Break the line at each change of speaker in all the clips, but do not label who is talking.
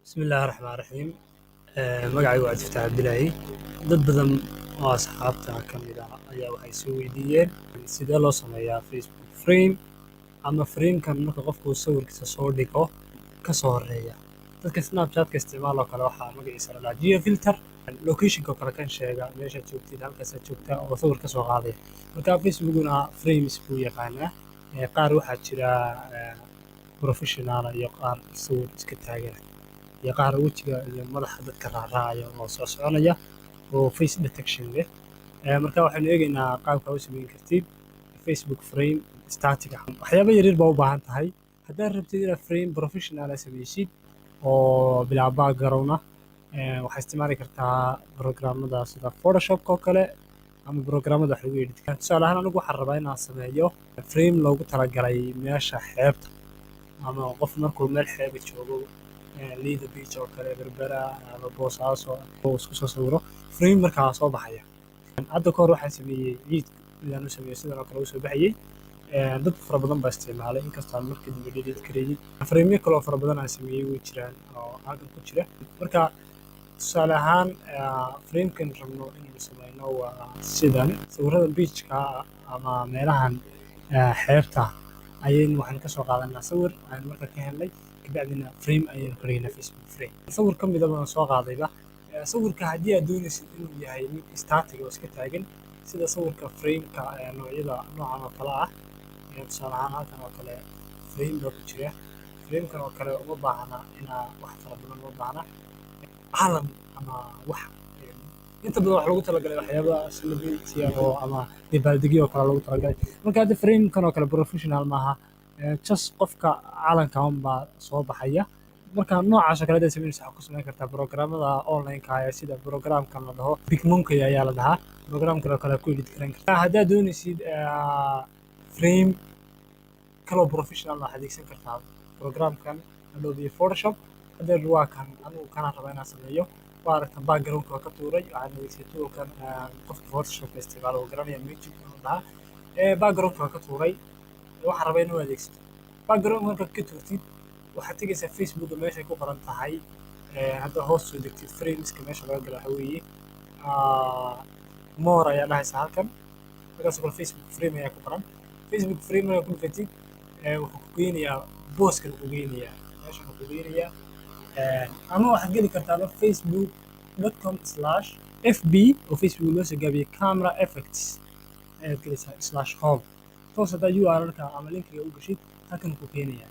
Bismillaahi Raxmaani Raxiim. Magacaygu waa Cabdifataax Cabdilaahi. Dad badan oo asxaabta ka mid ah ayaa waxay soo weydiiyeen sidee loo sameeyaa Facebook frame ama frame-kan marka qofku uu sawirkiisa soo dhigo ka soo horeeya. Dadka Snapchat-ka isticmaal oo kale waxaa magaciisa la dhahaa geofilter, location-ka oo kale kan sheega meeshaad joogtid, halkaasaad joogtaa oo sawir ka soo qaadaya. Marka Facebookna frames buu yaqaanaa. Qaar waxaa jira professional iyo qaar sawir iska taagan iyo qaar wejiga iyo madaxa dadka raaraacaya oo soo soconaya oo face detection leh. Marka waxaynu eegaynaa qaabka u samayn kartid Facebook frame static ah. Waxyaabo yaryar baa u baahan tahay. Haddaad rabtid inaad frame professional ah samaysid oo bilaa background ah, waxaad isticmaali kartaa programmada sida Photoshop oo kale ama programmada wax lagu edit. Tusaale ahaan, anigu waxaan rabaa inaan sameeyo frame loogu talagalay meesha xeebta ama qof markuu meel xeeba joogo, Lido Beach oo kale, Berbera ama Boosaaso, oo isku soo sawiro frame markaa soo baxaya. Hadda ka hor waxaan sameeyey ciid sidaan u sameeyey, sidan oo kale u soo baxayey. Dad fara badan baa isticmaalay, inkastoo aan markii dambe delete gareeyey. Frame kale oo fara badan aan sameeyey way jiraan oo halkan ku jira. Marka tusaale ahaan, frame-kan rabno inaynu sameyno waa sidan. Sawirada beach-ka ama meelahan xeebta ayaynu waxaan ka soo qaadanaa sawir aan marka ka helnay, kabacdina frame ayaynu ka dhignaa, Facebook frame. Sawir ka mid ah baan soo qaadayba. Sawirka haddii aad doonaysid inuu yahay mid static oo iska taagan, sida sawirka frame-ka noocyada noocan oo kale ah, tusaale ahaan halkan oo kale frame baa ku jira. Frame-kan oo kale uma baahna inaa wax fara badan, uma baahna calan ama wax. Inta badan wax loogu talagalay waxyaaba celebrity oo ama dabaaldegyo oo kale loogu talagalay. Marka hadda frame-kan oo kale professional maaha, just qofka calanka un baa soo baxaya. Marka noocaas oo kale hadaad samaynayso, waxaad ku samayn kartaa programmada online-ka ah, sida programkan la dhaho PicMonkey ayaa la dhahaa. Programkan oo kale ku edit garan kartaa. Haddaad doonaysid frame kaloo professional, waxaad adeegsan kartaa programkan Adobe Photoshop. Hadeer waa kan, anigu kanaan rabaa inaan sameeyo. Waa aragta, backgroundka waa ka tuuray. Waxaan adeegsaday toolkan, qofka Photoshopka isticmaalo oo garanaya, magic la dhahaa. Backgroundka waa ka tuuray. Waxaan rabaa inuu adeegsato background. Markaad ka tuurtid, waxaad tegaysaa Facebooka meeshay ku qoran tahay. Hadda hoos soo degtid, frameska meesha laga galo waxa weeye more ayaa dhahaysaa halkan. Markaasoo kale Facebook frame ayaa ku qoran. Facebook frame markaa ku dhufatid, wuxuu ku geynayaa booskan, ku geynayaa meeshan ku geynayaa. Ama waxaad geli kartaa facebook.com/fb oo Facebook loo soo gaabiyey camera effects ayaad gelaysaa, /home. Toos haddaa URL-ka ama linkiga u gashid, halkan ku keenayaa.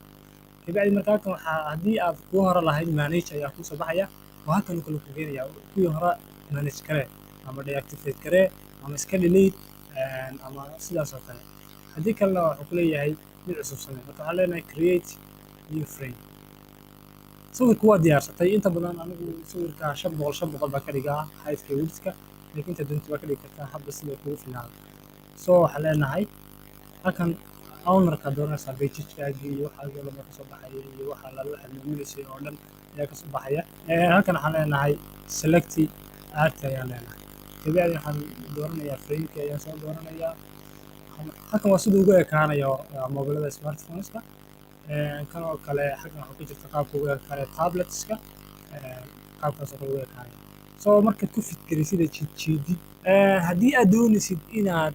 Kabacdi marka halkan waxaa, haddii aad kuwa hore lahayd, manage ayaa kusoo baxaya oo halkan kale ku keenaya. Kuwii hore manage garee ama deactivate garee ama iska delete ama sidaas oo kale. Haddii kalena wuxuu ku leeyahay mid cusub samee. Marka waxaan leenahay create new frame. Sawirku waa diyaarsatay. Inta badan anigu sawirka 500 500 baa ka dhigaa heightka, widthka, laakiin inta doonta baa ka dhigi kartaa hadba sida kugu filnaado. So waxaan leenahay halkan ownerka dooranaysaa, pagekaagii iyo waxaagii oo dhan baa kasoo baxaya iyo waxa alaala waxaad maamuleysay oo dhan ayaa kasoo baxaya. Halkan waxaan leenahay select art ayaan leenahay. Kabacdi waxaan dooranayaa framekii ayaan soo dooranayaa. Halkan waa sida ugu ekaanayo mobilada smartphoneska. Kan oo kale xaggan waxaa ku jirta qaabka ugu ekaanayo tabletska, qaabkaas oo kale ugu ekaanayo. So markaad ku fit gelisid, jiid jiidid, haddii aad doonaysid inaad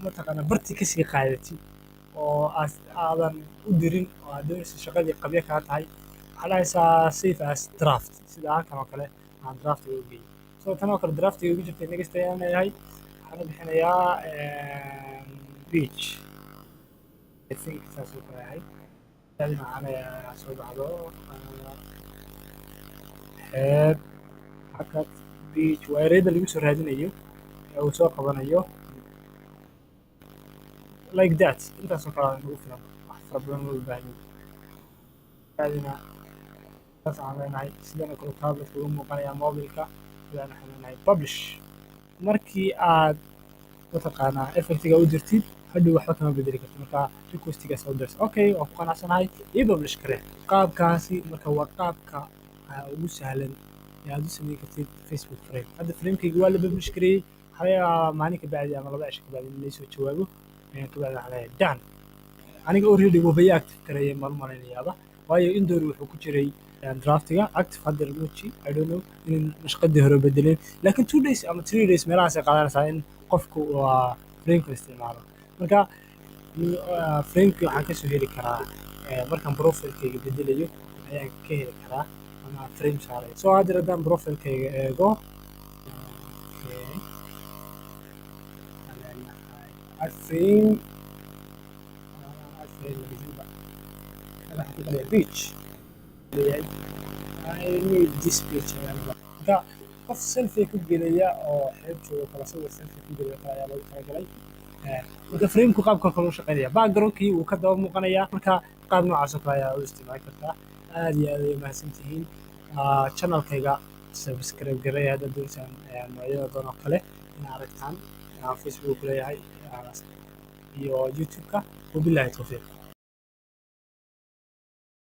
mataqaana barti kasii qaadatid oo aad aadan u dirin oo aad doonaysid shaqadii qabyo kaa tahay, waxaa dhahaysaa save as draft. Sida halkan oo kale aan draftiga u geeyey. So tan oo kale draftiga ugu jirtay, next ayaan leeyahay. Waxaan u bixinayaa beach, I think saas oo kale ahayd. Kadibna waxaan leeyahay soo baxdo xeeb hakad beach. Waa ereyada lagu soo raadinayo ee uu soo qabanayo, like that. Intaasoo kale aa nagu filan, wax fara badan loo baahnin. Kadibna saas waxaan leenahay, sidan oo kale tabletka uga muuqanaya mobilka. Sidaan waxaan leenahay publish. Markii aad mataqaanaa effectiga u dirtid, hadhow waxba kama bedeli karto. Marka requestigaas u dirsa, okay, waa ku qanacsanahay, ii publish kare. Qaabkaasi marka waa qaabka ugu sahlan ee aad u samayn kartid Facebook frame. Hadda framekayga waa la publish gareeyey. Waxaa laga yaabaa maalin ka bacdi ama 2 cisho ka bacdi in laysoo jawaabo. Kabacdi waxaa leeyahay done. Aniga already wabaya active gareeyay, maan u malaynayaaba, waayo indoor wuxuu ku jiray. Draftiga active hadda emoji, I don't know in nashqadii hore bedeleen, laakiin 2 days ama 3 days meelahaas ay qaadanaysaa in qofku waa frameka isticmaalo. Marka frameki waxaan kasoo heli karaa markaan profilekayga bedelayo ayaan ka heli karaa ama frame saaray. So hadda haddaan profilekayga eego, okay, waxaan leenahay add frame, add frame magazine waxaan ku qoraya beach leeyahay. I need this page ayaan. Marka qof selfie ku gelaya oo xeeb joogo kala sawir selfie ku gelaya kale ayaa loogu talagalay. Marka frameku qaabka kale u shaqeynaya, backgroundkii wuu ka daba muuqanaya. Marka qaab noocaas oo kale ayaa u isticmaali kartaa. Aad iyo aad ayay mahadsantihiin. Channelkayga subscribe gareeya haddaad doonaysaan noocyada doon oo kale in aragtaan. Aan Facebook ku leeyahay iyo YouTube-ka. Wabillahi tawfiiq.